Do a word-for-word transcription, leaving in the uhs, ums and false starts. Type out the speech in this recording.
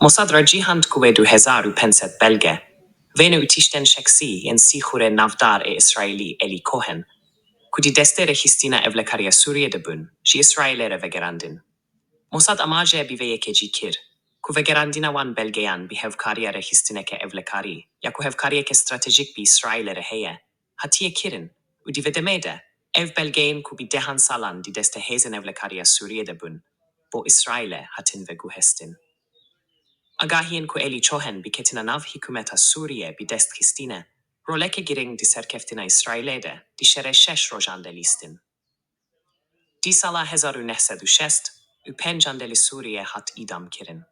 Mossad ragihand ku wê du hezar û pênc sed belge, wêne û tiştên şexsî yên sî xûrê navdar ê Îsraîlî Elî Cohen, ku di destê rêxistina ewlekariya Sûriyê de bûn, ji Îsraîlê re vegerandin. Mossad amaje bi vê yekê cî kir, ku vegerandina wan belgeyan bi hevkariya rêxistineke ewlekarî, ya ku hevkariyeke stratejîk bi Îsraîlê re heye, hatiye kirin û di vê demê de ev belgeyên ku bi dehan salan di destê hêzên ewlekariya Sûriyê de bûn, bo Îsraîlê hatin veguhestin. Agahiyên ku Elî Cohen bi ketina nav hikûmeta Sûriyê bi dest xistine, roleke girîng di serkeftina Îsraîlê de di şerê şeş rojan de lîstin. Di sala hezar û neh sed û şêst û pêncan de li Sûriyê hat îdam kirin.